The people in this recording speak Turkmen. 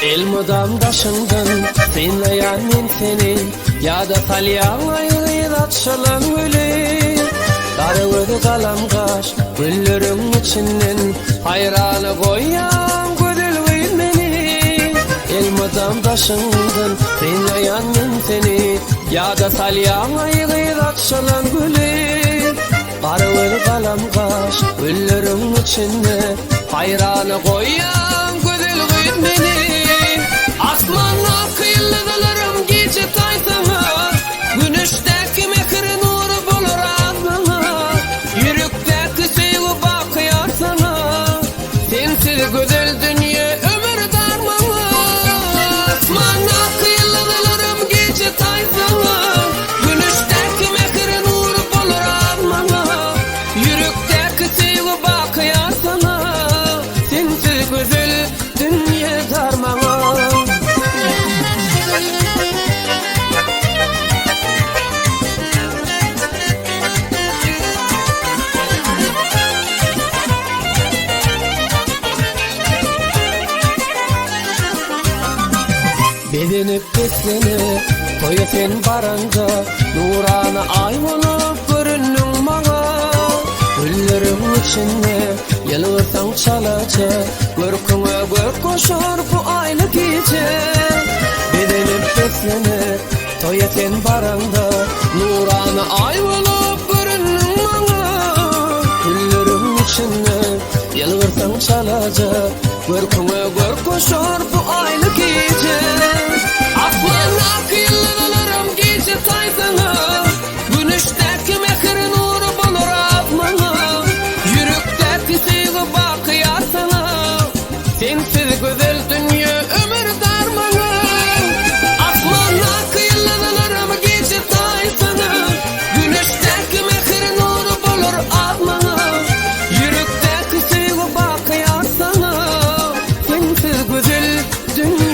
Elmydam daşyňdan synlaýan men seni Ýada salýaň aý gyz açylan güli Gara gözi galam gaş gülleriň içinden Haýrana goýýaň gözel gyz meni Elmydam daşyňdan synlaýan men seni Ýada salýaň aý gyz açylan güli Gara gözi galam gaş gülleriň içinde Haýrana goýýaň gözel gyz meni Asmandaky ýyldyzlaram gije taýsaňa Güneşdäki mähir nury bolar agzyňa Ýürekdäki söýgi baky ýar saňa Sensiz gözel dünýe ömür dar maňa Asmandaky ýyldyzlaram gije taýsaňa Güneşdäki mähir nury bolar agzyňa Ýürekdäki söýgi baky ýar saňa Sensiz gözel dünýe dar maňa. Bezenip beslenip toýa sen baraňda Nurana aý bolup göründiň maňa Gülleriň içinde ýylgyrsaň çalaja Görküňe görk goşar bu aýly gije Bezenip beslenip toýa sen baraňda Nurana aý bolup göründiň maňa Gülleriň içinde ýylgyrsaň çalaja Görküňe görk goşar bu aýly gije Asmandaky ýyldyzlaram gije taýsaňa Güneşdäki mähir nury bolar az maňa Ýürekdäki söýgi baky ýar saňa Sensiz gözel dünýe ömür dar maňa Asmandaky ýyldyzlaram gije taýsaňa Güneşdäki mähir nury bolar az maňa Ýürekdäki söýgi baky ýar saňa Sensiz gözel dünýe.